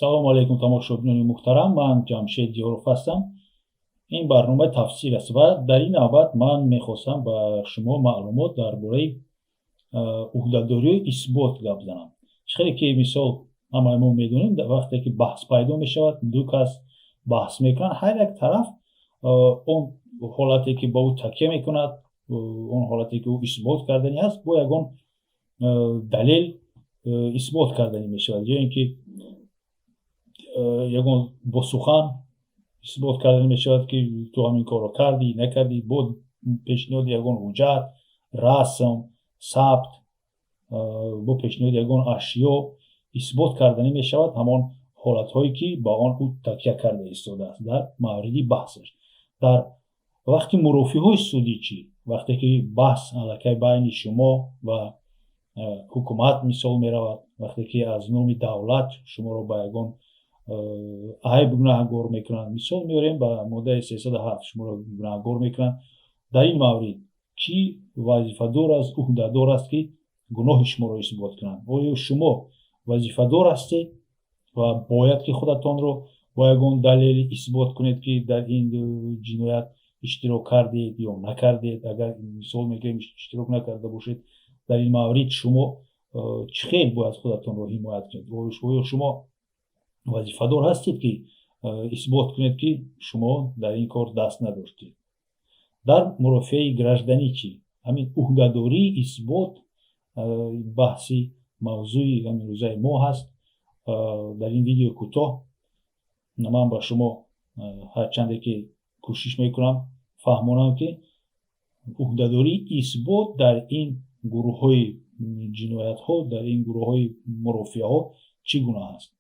Салому алайкум, тамошобинони муҳтарам. Ман Ҷамшед Диёров ҳастам. Ин барномаи тафсир аст ва дар ин навбат ман мехостам ба шумо маълумот дар бораи ӯҳдадориҳои исбот гап занам. Чӣ хеле ки, мисол, ҳамаи мо медонем, вақте ки баҳс пайдо мешавад, ду кас баҳс мекунанд, ҳар як тараф он ҳолате, ки ба ӯ такя мекунад, он ҳолате, ки ӯ исбот карданӣ аст, бо ягон далел исбот карданӣ мешавад ё ин ки ягон бо сухан исбот карданӣ мешавад, ки ту ҳамин корро кардӣ, накардӣ, бо пешниҳоди ягон ҳуҷҷат, расм, сабт, бо пешниҳоди ягон ашё исбот карданӣ мешавад ҳамон ҳолатҳое, ки ба он ӯ такя карда истодааст дар мавриди баҳсаш. Дар вақти мурофиаҳои судӣ чӣ? Вақте ки баҳс аллакай байни шумо ва ҳукумат, мисол, меравад, вақте ки аз номи давлат шуморо ба ягон айб гунаҳгор мекунанд, мисол меорем, ба моддаи 307 шуморо гунаҳгор мекунанд, дар ин маврид кӣ вазифадор аст, ӯҳдадор аст, ки гуноҳи шуморо исбот кунанд? Оё шумо вазифадор ҳастед ва бояд ки худатонро бо ягон далел исбот кунед, ки дар ин ҷиноят иштирок кардед ё накардед? Агар, мисол мегӯем, иштирок накарда бошед, дар ин маврид шумо чӣ хел бояд худатонро ҳимоят кунед? Оё шумо вазифадор ҳастед, ки исбот кунед, ки шумо дар ин кор даст надоштед? Дар мурофиаи гражданӣ чӣ? Ҳамин ӯҳдадории исбот баҳси мавзӯи ҳамин рӯзаи мо ҳаст. Дар ин видеои кӯтоҳ ман ба шумо ҳарчанде ки кӯшиш мекунам фаҳмонам, ки ӯҳдадории исбот дар ин гурӯҳҳои ҷиноятҳо, дар ин гурӯҳҳои мурофиаҳо чӣ гуна аст.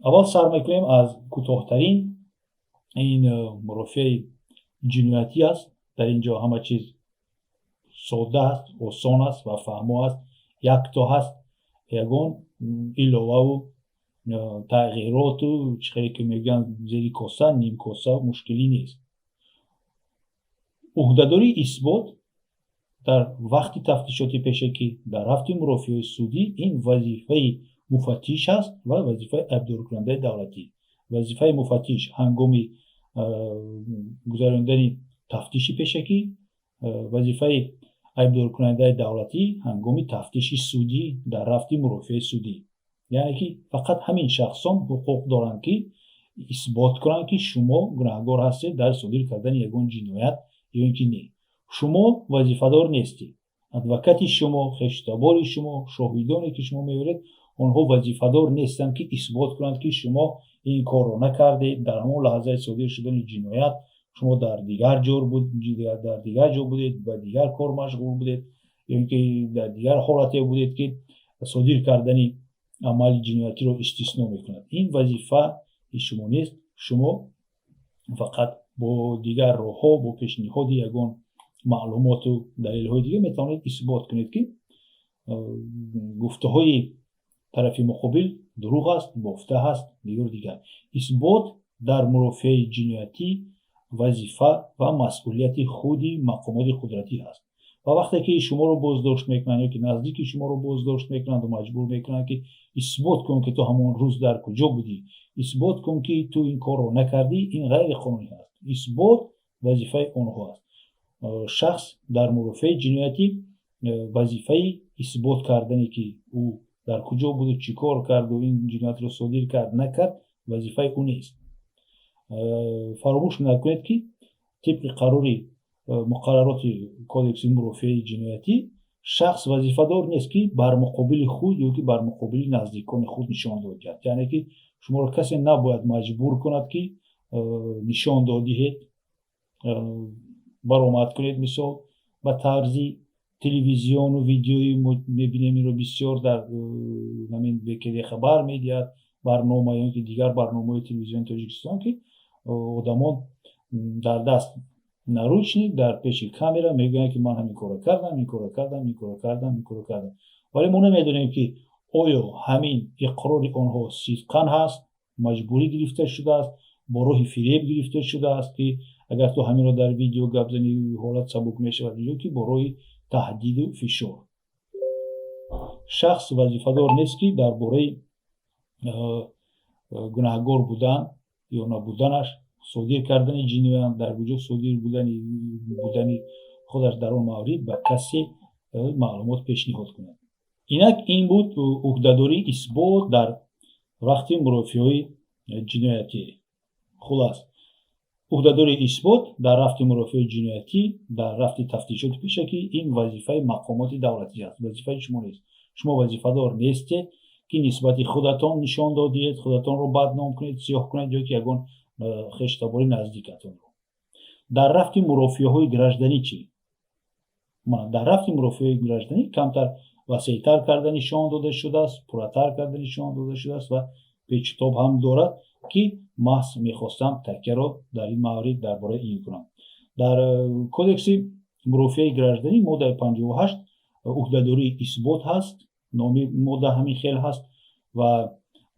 Аввал сар мекунем аз кӯтоҳтарин, ин мурофиаи ҷиноятӣ аст. Дар ин ҷо ҳама чиз содда аст, осон аст ва фаҳмо аст, якто ҳаст, ягон иловаву тағйироту, чӣ хеле ки мегӯянд, зери коса, нимкоса мушкилӣ нест. Ӯҳдадории исбот дар вақти тафтишоти пешакӣ, дар рафти мурофиаи судӣ ин вазифаи муфаттиш аст ва вазифаи айбдоркунандаи давлатӣ. Вазифаи муфаттиш ҳангоми гузарондани тафтиши пешакӣ, вазифаи айбдоркунандаи давлатӣ ҳангоми тафтиши судӣ, дар рафти мурофиаи судӣ. Яъне ки фақат ҳамин шахсон ҳуқуқ доранд, ки исбот кунанд, ки шумо гунаҳгор ҳастед дар содир кардани ягон ҷиноят ё ин ки не. Шумо вазифадор нестед. Адвокати шумо, хештабори шумо, шоҳидоне, ки шумо меоред, онҳо вазифадор нестанд, ки исбот кунанд, ки шумо ин корро накардед, дар ҳамон лаҳзаи содир шудани ҷиноят шумо дар дигар ҷо будед, ба дигар кор машғул будед ё ин ки дар дигар ҳолате будед, ки содир кардани амали ҷиноятиро истисно мекунад. Ин вазифаи шумо нест. Шумо фақат бо дигар роҳҳо, бо пешниҳоди ягон маълумоту далелҳои дигар метавонед исбот кунед, ки гуфтаҳои тарафи муқобил дурӯғ аст, бофта ҳаст, дигару дигар. Исбот дар мурофиаи ҷиноятӣ вазифа ва масъулияти худи мақомоти қудратӣ ҳаст. Ва вақте ки шуморо боздошт мекунанд ё ки наздики шуморо боздошт мекунанду маҷбур мекунанд, ки исбот кун, ки ту ҳамон рӯз дар куҷо будӣ, исбот кун, ки ту ин корро накардӣ, ин ғайриқонунӣ аст. Исбот вазифаи онҳо аст. Шахс дар мурофиаи ҷиноятӣ вазифаи исбот кардане, ки ӯ дар куҷо буду чӣ кор карду ин ҷиноятро содир кард, накард, вазифаи ӯ нест. Фаромӯш накунед, ки тибқи қарори муқаррароти Кодекси мурофиаи ҷиноятӣ шахс вазифадор нест, ки бар муқобили худ ё ки бар муқобили наздикони худ нишон додиҳад. Яъне ки шуморо касе набояд маҷбур кунад, ки нишон додиҳед, баромад кунед. Мисол, ба тарзи телевизиону видеоӣ мебинем инро бисёр, дар ҳамин БКД хабар медиҳад барнома ё ки дигар барномаҳои телевизиони Тоҷикистон, ки одамон дар даст наручник, дар пеши камера мегӯянд, ки ман ҳамин корро кардам, ин корро кардам, ин корро кардам, ин корро кардам. Вале мо намедонем, ки оё ҳамин иқрори онҳо сидқан ҳаст, маҷбурӣ гирифта шудааст, бо роҳи фиреб гирифта шудааст, ки агар ту ҳаминро дар видео гап занӣ, ҳолат сабук мешавад, ё ки бо роҳи таҳдиду фишор. Шахс вазифадор нест, ки дар бораи Гунаҳгор будан ё набуданаш, содир кардани ҷиноят, дар куҷо содир будани худаш, дар он маврид ба касе маълумот пешниҳод кунад. Инак, ин буд уҳдадории исбот дар вақти мурофиаҳои ҷиноятӣ. Хулас, уҳдадории исбот дар рафти мурофиаи ҷиноятӣ, дар рафти тафтишоти пешакӣ ин вазифаи мақомоти давлатӣ аст, вазифаи шумо нест. Шумо вазифадор нестед, ки нисбати худатон нишон додиед, худатонро бадном кунед, сиёҳ кунед ё ки ягон хештабори наздикатонро. Дар рафти мурофиаҳои гражданӣ чӣ? Дар рафти мурофиаҳои гражданӣ камтар васеътар карда нишон дода шудааст, пурратар карда нишон дода шудааст ва печутоб ҳам дорад, ки маҳз мехостам такяро дар ин маврид дар бораи ин кунам. Дар кодекси мурофиаи гражданӣ, моддаи 58, уҳдадории исбот ҳаст, номи модда ҳамин хел ҳаст ва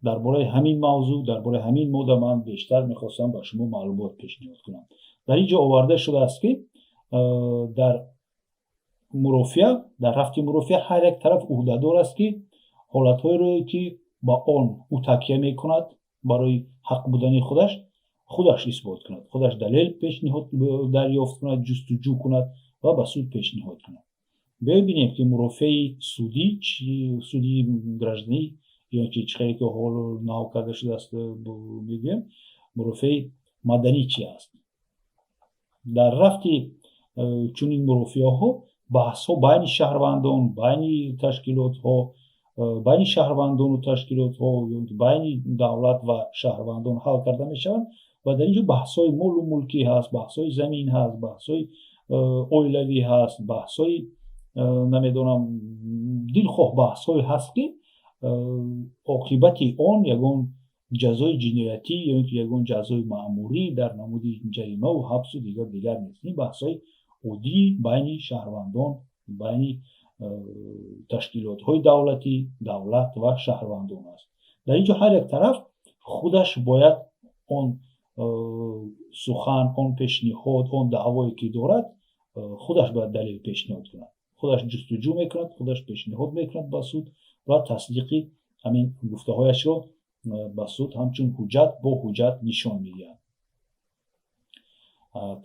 дар бораи ҳамин мавзӯъ, дар бораи ҳамин модда ман бештар мехостам ба шумо маълумот пешниҳод кунам. Дар ин ҷо оварда шудааст, ки дар мурофиа, дар рафти мурофиа ҳар як тараф уҳдадор аст, ки ҳолатҳоеро, ки ба он ӯ такя мекунад барои ҳақ будани худаш, худаш исбот кунад, худаш далел пешниҳод, дарёфт кунад, ҷустуҷӯ кунад ва ба суд пешниҳод кунад. Бибинем, ки мурофиаи судӣ, суди гражданӣ ё ки чӣ хеле ки ҳоло нав карда шудааст мегӯем, мурофиаи маданӣ чи аст. Дар рафти чунин мурофиаҳо баҳсҳо байни шаҳрвандон, байни ташкилотҳо, байни шаҳрвандону ташкилотҳо ё байни давлат ва шаҳрвандон ҳал карда мешаванд ва дар ин ҷо баҳсҳои молу мулкӣ ҳаст, баҳсҳои замин ҳаст, баҳсҳои оилавӣ ҳаст, баҳсҳои намедонам, дилхоҳ баҳсҳое ҳаст, ки оқибати он ягон ҷазои ҷиноятӣ ё ин ки ягон ҷазои маъмурӣ дар намуди ҷаримаву ҳабсу дигар дигар нест. Ин баҳсҳои оддӣ байни шаҳрвандон, байни ташкилотҳои давлатӣ, давлат ва шаҳрвандон аст. Дар ин ҷо ҳар як тараф худаш бояд он сухан, он пешниҳод, он даъвое ки дорад, худаш бояд далел пешниҳод кунад, худаш ҷустуҷӯ мекунад, худаш пешниҳод мекунад ба суд ва тасдиқи ҳамин гуфтаҳояшро ба суд ҳамчун ҳуҷҷат, бо ҳуҷҷат нишон медиҳад.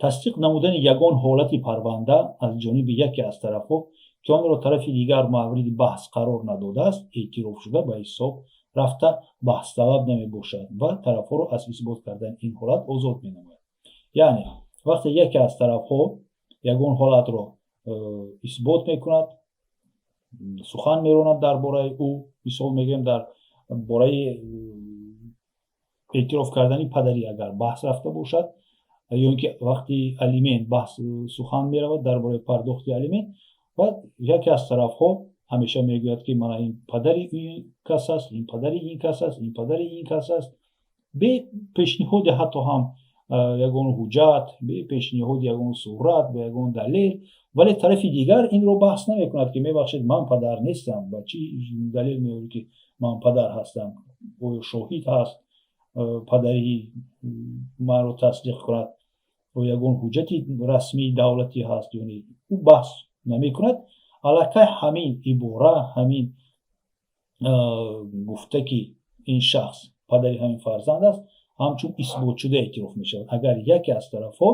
Тасдиқ намудани ягон ҳолати парванда аз ҷониби яке аз тарафҳо, ки онро тарафи дигар мавриди баҳс қарор надодааст, эътирофшуда ба ҳисоб рафта, баҳсталаб намебошад ва тарафҳоро аз исбот кардани ин ҳолат озод менамояд. Яъне вақте яке аз тарафҳо ягон ҳолатро исбот мекунад, сухан меронад дар бораи ӯ, мисол мегӯем, дар бораи эътироф кардани падарӣ агар баҳс рафта бошад ё ин ки вақти алимент баҳс сухан меравад, дар бораи пардохти алимент, ва яке аз тарафҳо ҳамеша мегӯяд, ки мана ин падари ин кас аст, ин падари ин кас аст, ин падари ин кас аст, бе пешниҳоди ҳатто ҳам ягон ҳуҷҷат, бе пешниҳоди ягон сурат, бе ягон далел. Вале тарафи дигар инро баҳс намекунад, ки мебахшед, ман падар нестам, ба чӣ далел меорӣ, ки ман падар ҳастам? Оё шоҳид ҳаст, падарии маро тасдиқ кунад? Оё ягон ҳуҷҷати расмии давлатӣ ҳаст ё не? Ӯ баҳс намекунад. Аллакай ҳамин ибора, ҳамин гуфта, ки ин шахс падари ҳамин фарзанд аст, ҳамчун исботшуда эътироф мешавад, агар яке аз тарафҳо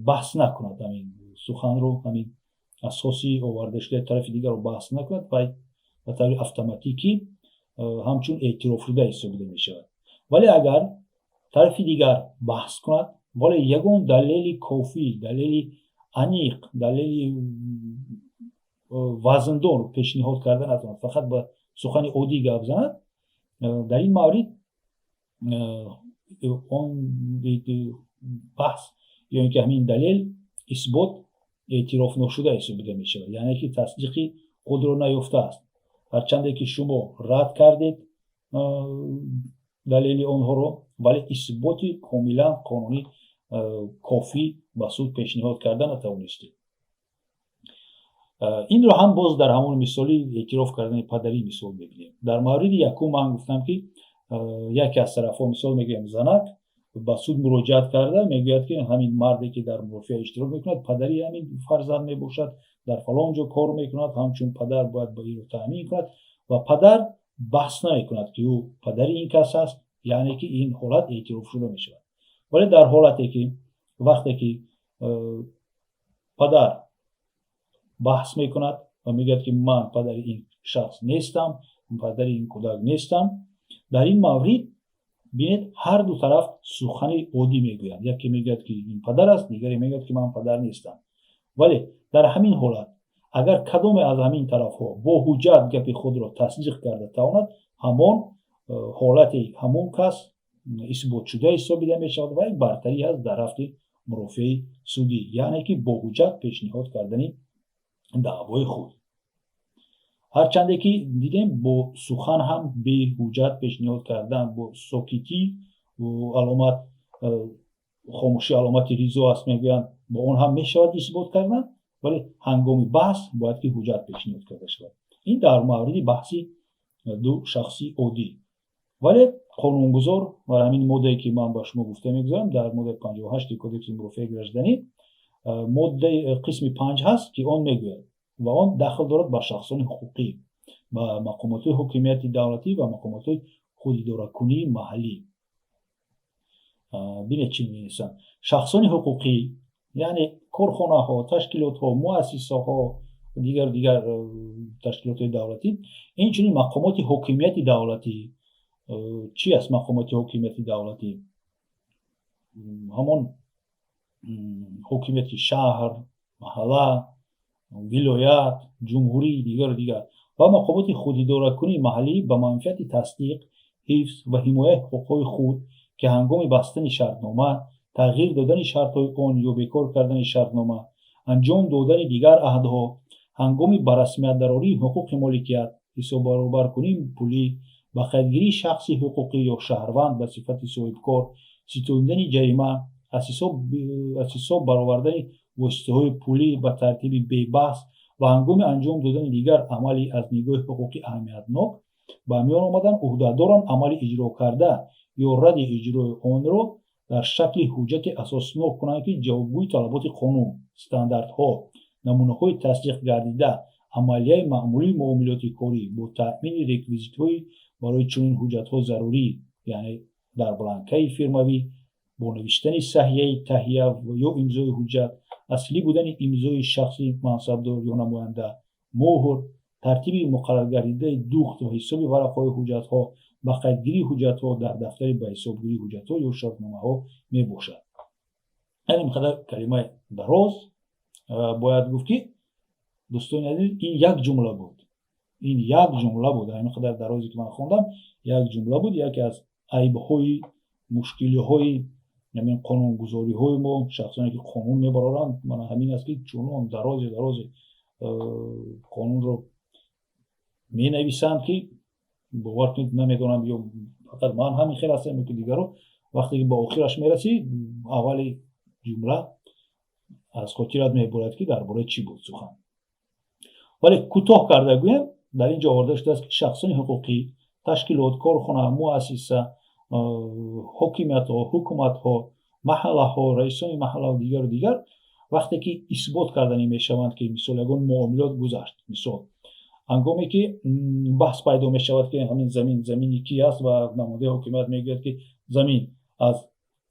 баҳс накунад ҳамин суханро, ҳамин асоси овардашудаи тарафи дигарро баҳс накунад, вай ба таври автоматикӣ ҳамчун эътирофшуда ҳисобида мешавад. Вале агар тарафи дигар баҳс кунад, вале ягон далели кофӣ, далели аниқ, далели вазндор пешниҳод карда натавонад, фақат ба сухани оддӣ гап занад, дар ин маврид он баҳс ё ин ки ҳамин далел, исбот эътирофношуда ҳисобида мешавад, яъне ки тасдиқи худро наёфтааст. Ҳарчанде ки шумо рад кардед далели онҳоро, вале исботи комилан қонунӣ, кофӣ ба суд пешниҳод карда натавонистед. Инро ҳам боз дар ҳамон мисоли эътироф кардани падарӣ мисол мебинем. Дар мавриди якум ман гуфтам, ки яке аз тарафҳо, мисол мегӯем, занак ба суд муроҷиат карда мегӯяд, ки ҳамин марде, ки дар мурофиа иштирок мекунад, падари ҳамин фарзанд мебошад, дар фалон ҷо кор мекунад, ҳамчун падар бояд ба инро таъмин кунад ва падар Баҳс намекунад, ки ӯ падари ин кас аст, яъне ки ин ҳолат эътирофшуда мешавад. Вале дар ҳолате ки вақте ки падар баҳс мекунад ва мегӯяд, ки ман падари ин шахс нестам, падари ин кӯдак нестам, дар ин маврид, бинед, ҳар ду тараф сухани оддӣ мегӯянд. Яке мегӯяд, ки ин падар аст, дигаре мегӯяд, ки ман падар нестам. Вале дар ҳамин ҳолат агар кадоме аз ҳамин тарафҳо бо ҳуҷҷат гапи худро тасдиқ карда тавонад, ҳамон ҳолати ҳамон кас исботшуда ҳисобида мешавад ва як бартарӣ ҳаст дар рафти мурофиаи судӣ, яъне ки бо ҳуҷҷат пешниҳод кардани даъвои худ. Ҳарчанде ки дидем, бо сухан ҳам беҳуҷҷат пешниҳод кардан, бо сокитӣ, аломат хомӯшӣ аломати ризо аст мегӯянд, бо он ҳам мешавад исбот кардан, вале ҳангоми баҳс бояд ки ҳуҷҷат пешниҳод карда шавад. Ин дар мавриди баҳси ду шахси оддӣ. Вале қонунгузор ва ҳамин моддае, ки ман ба шумо гуфта мегузорам, дар моддаи 58-и Кодекси мурофиаи гражданӣ моддаи қисми 5 ҳаст, ки он мегӯяд ва он дахл дорад ба шахсони ҳуқуқӣ, ба мақомоти ҳокимияти давлатӣ ва мақомоти худидоракунии маҳаллӣ. Бинед, чӣ менависанд: шахсони ҳуқуқӣ, яъне корхонаҳо, ташкилотҳо, муассисаҳо, дигар дигар ташкилотҳои давлатӣ, инчунин мақомоти ҳокимияти давлатӣ. Чӣ аст мақомоти ҳокимияти давлатӣ? Ҳамон ҳокимияти шаҳр, маҳалла, вилоят, ҷумҳурӣ, дигару дигар ва мақомоти худидоракунии маҳаллӣ ба манфиати тасдиқ, ҳифз ва ҳимояи ҳуқуқҳои худ, ки ҳангоми бастани шартнома, тағйир додани шартҳои он ё бекор кардани шартнома, анҷом додани дигар аҳдҳо, ҳангоми ба расмият дарории ҳуқуқи моликият, ҳисоббаробаркунии пулӣ, ба қайдгирии шахси ҳуқуқӣ ё шаҳрванд ба сифати соҳибкор, ситонидани ҷарима, аз ҳисоб баровардани воситаҳои пулӣ ба тартиби бебаҳс ва ҳангоми анҷом додани дигар амали аз нигоҳи ҳуқуқӣ аҳамиятнок ба миён омадан, ӯҳдадоранд амали иҷрокарда ё радди иҷрои онро дар шакли ҳуҷҷати асоснок кунанд, ки ҷавобгӯи талаботи қонун, стандартҳо, намунаҳои тасдиқ гардида, амалияи маъмулии муомилоти корӣ бо таъмини реквизитҳои барои чунин ҳуҷҷатҳо зарурӣ, яъне дар бланкаи фирмавӣ бо навиштани саҳияи таҳия ё имзои ҳуҷҷат, аслӣ будани имзои шахси мансабдор ё намоянда, муҳр, тартиби муқарраргардидаи духт ва ҳисоби варақаҳои ҳуҷҷатҳо, ба қайдгирии ҳуҷҷатҳо дар дафтари ба ҳисобгирии ҳуҷҷатҳо ё шартномаҳо мебошад. Ин қадар калимаи дароз. Бояд гуфт, ки, дӯстони азиз, ин як ҷумла буд, ин як ҷумла буд. Ин қадар дарозе, ки ман хондам, як ҷумла буд. Яке аз айбҳои, мушкилиҳои ҳамин қонунгузориҳои мо, шахсоне ки қонун мебароранд, мана ҳамин аст, ки чунон дарозе дарозе қонунро менависанд, ки бовар кунед, намедонам, ё фақат ман ҳамин хел ҳастам ё ки дигаро, вақте ки ба охираш мерасӣ, аввали ҷумла аз хотират мебурад, ки дар бораи чӣ буд сухан. Вале кӯтоҳ карда гӯем, дар ин ҷо оварда шудааст, ки шахсони ҳуқуқӣ, ташкилот, корхона, муассиса, ҳокимиятҳо, ҳукуматҳо, маҳаллаҳо, раисони маҳаллаву дигару дигар, вақте ки исбот карданӣ мешаванд, ки мисол ягон муомилот гузашт, мисол ҳангоме ки баҳс пайдо мешавад, ки ҳамин замин замини ки аст ва намояндаи ҳокимият мегӯяд, ки замин аз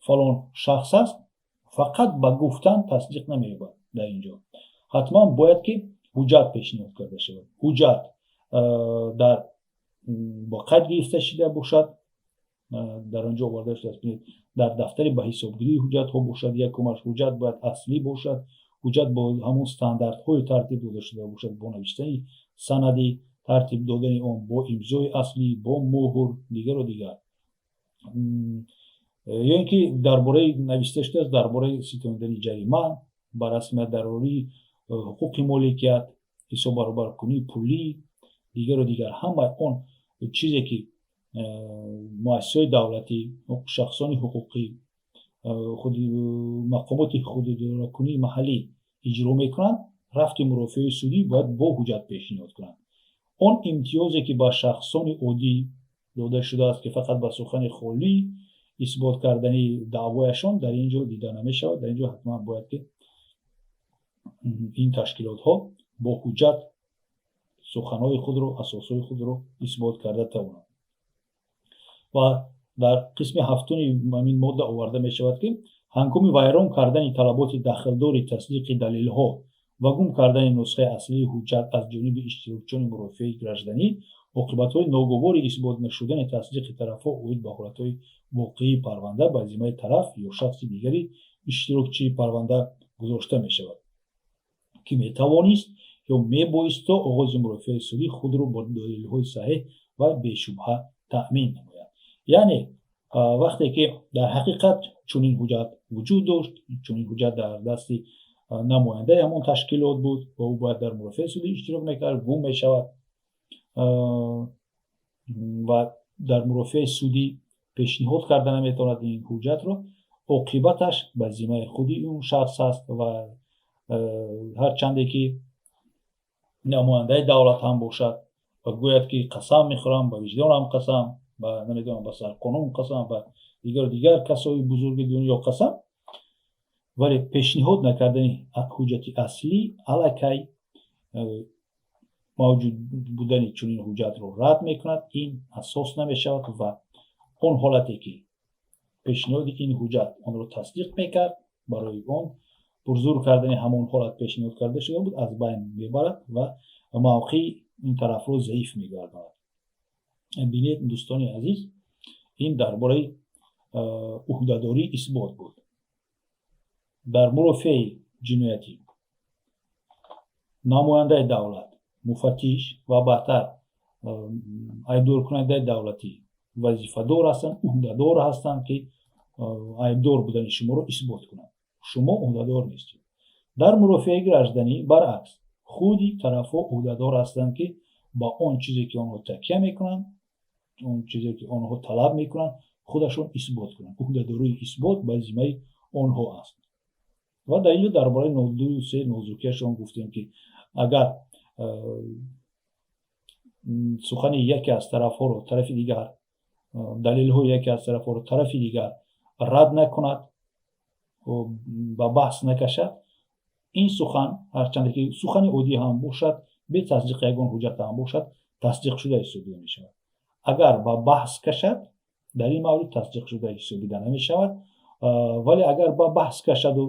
фалон шахс аст, фақат ба гуфтан тасдиқ намеёбад. Дар ин ҷо ҳатман бояд ки ҳуҷҷат пешниҳод карда шавад, ҳуҷҷат дар бо қайд гирифта шуда бошад. Дар он ҷо оварда шудааст, бинед, дар дафтари ба ҳисобгирии ҳуҷҷатҳо бошад. Якумаш, ҳуҷҷат бояд аслӣ бошад, ҳуҷҷат бо ҳамон стандартҳои тартиб дода шуда бошад, бо навиштани санади тартиб додани он, бо имзои аслӣ, бо муҳр, дигару дигар. Ё ин ки дар бораи нависта шудааст, дар бораи ситонидани ҷарима, ба расмият дарории ҳуқуқи моликият, ҳисоббаробаркунии пулӣ, дигару дигар. Ҳамаи он чизе, ки муассисаҳои давлатӣ, шахсони ҳуқуқӣ, мақомоти худидоракунии маҳаллӣ иҷро мекунанд, рафти мурофиаи судӣ бояд бо ҳуҷҷат пешниҳод кунанд. Он имтиёзе, ки ба шахсони оддӣ дода шудааст, ки фақат ба сухани холӣ исбот кардани даъвояшон, дар ин ҷо дида намешавад. Дар ин ҷо ҳатман бояд ки ин ташкилотҳо бо ҳуҷҷат Суханҳои худро, асосҳои худро исбот карда тавонанд. Ва дар қисми ҳафтуми ҳамин модда оварда мешавад, ки ҳангоми вайрон кардани талаботи дахлдори тасдиқи далелҳо ва гум кардани нусхаи аслии ҳуҷҷат аз ҷониби иштирокчиёни мурофиаи гражданӣ, оқибатҳои ногувори исбот нашудани тасдиқи тарафҳо оид ба ҳолатҳои воқеии парванда ба зиммаи тараф ё шахси дигари иштирокчии парванда гузошта мешавад, ки метавонист ё мебоист то оғози мурофиаи судӣ худро бо далелҳои саҳеҳ ва бешубҳа таъмин намояд. Яъне вақте ки дар ҳақиқат чунин ҳуҷҷат вуҷуд дошт, чунин ҳуҷҷат дар дасти намояндаи ҳамон ташкилот буд ва ӯ бояд дар мурофиаи судӣ иштирок мекард, гум мешавад ва дар мурофиаи судӣ пешниҳод карда наметавонад ин ҳуҷҷатро, оқибаташ ба зиммаи худи он шахс аст. Ва ҳарчанде ки намояндаи давлат ҳам бошад ва гӯяд, ки қасам мехӯрам, ба виҷдонам қасам, ба намедонам, ба сарқонун қасам, ба дигару дигар касои бузурги дунё қасам, вале пешниҳод накардани ҳуҷҷати аслӣ аллакай мавҷуд будани чунин ҳуҷҷатро рад мекунад. Ин асос намешавад ва он ҳолате ки пешниҳоди ин ҳуҷҷат онро тасдиқ мекард, барои он пурзур кардани ҳамон ҳолат пешниҳод карда шуда буд, аз байн мебарад ва мавқеи ин тарафро заиф мегардонад. Бинед, дӯстони азиз, ин дар бораи ӯҳдадории исбот буд. Дар мурофиаи ҷиноятӣ намояндаи давлат, муфаттиш ва баъдтар айбдоркунандаи давлатӣ вазифадор ҳастанд, ӯҳдадор ҳастанд, ки айбдор будани шуморо исбот кунанд. Шумо ӯҳдадор нестед. Дар мурофиаи гражданӣ, баръакс, худи тарафҳо ӯҳдадор ҳастанд, ки ба он чизе ки онҳо такя мекунанд, он чизе ки онҳо талаб мекунанд, худашон исбот кунанд. Ӯҳдадории исбот ба зиммаи онҳо аст. Ва дар инҷо дар бораи ду се нозукиашон гуфтем, ки агар сухани яке аз тарафҳоро тарафи дигар, далелҳои яке аз тарафҳоро тарафи дигар рад накунад, ба баҳс накашад, ин сухан ҳарчанде ки сухани оддӣ ҳам бошад, бе тасдиқи ягон ҳуҷҷат ҳам бошад, тасдиқшуда ҳисобида мешавад. Агар ба баҳс кашад, дар ин маврид тасдиқшуда ҳисобида намешавад. Вале агар ба баҳс кашаду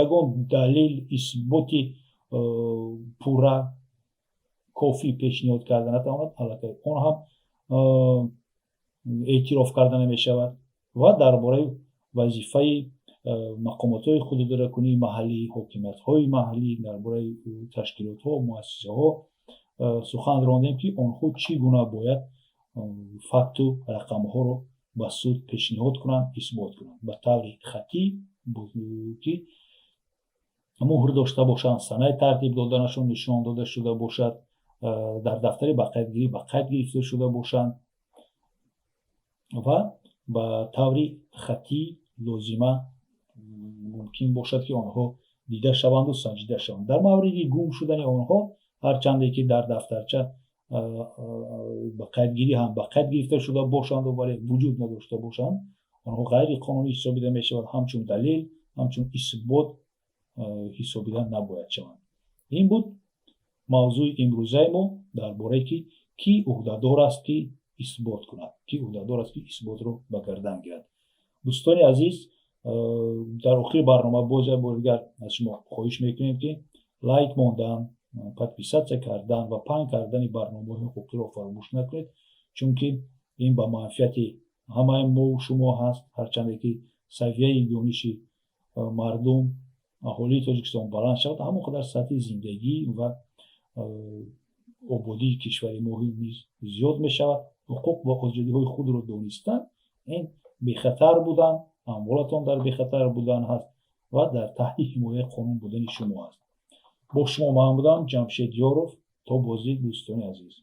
ягон далел, исботи пурра, кофӣ пешниҳод карда натавонад, аллакай он ҳам эътироф карда намешавад. Ва дар бораи вазифаи мақомотҳои худидоракунии маҳаллӣ, ҳокимиятҳои маҳаллӣ, дар бораи ташкилотҳо, муассисаҳо сухан рондем, ки онҳо чӣ гуна бояд факту рақамҳоро ба суд пешниҳод кунанд, исбот кунанд ба таври хаттӣ, ки муҳр дошта бошанд, санаи тартиб доданашон нишон дода шуда бошад, дар дафтари ба қайдгирӣ ба қайд гирифта шуда бошанд ва ба таври хаттӣ лозима мумкин бошад, ки онҳо дида шаванду санҷида шаванд. Дар мавриди гум шудани онҳо, ҳарчанде ки дар дафтарча ба қайдгирӣ ҳам ба қайд гирифта шуда бошанду, вале вуҷуд надошта бошанд, онҳо ғайриқонунӣ ҳисобида мешавад, ҳамчун далел, ҳамчун исбот ҳисобида набояд шаванд. Ин буд мавзӯи имрӯзаи мо дар бораи ки кӣ ӯҳдадор аст, ки исбот кунад, кӣ ӯҳдадор аст, ки исботро ба гардан гирад. Дӯстони азиз, дар охири барнома боз як бори дигар аз шумо хоҳиш мекунем, ки лайк мондан, подписаться кардан ва паҳн кардани барномаҳои ҳуқуқиро фаромӯш накунед, чунки ин ба манфиати ҳамаи мову шумо ҳаст. Ҳарчанде ки савияи дониши мардум, аҳолии Тоҷикистон баланд шавад, ҳамон қадар сатҳи зиндагӣ ва ободии кишвари мо низ зиёд мешавад. Ҳуқуқ ва озодиҳои худро донистан ин бехатар будан, амволатон дар бехатар будан ҳаст ва дар таҳти ҳимояи қонун будани шумо аст. Бо шумо ман будам, Ҷамшед Ёров. То боздид, дӯстони азиз.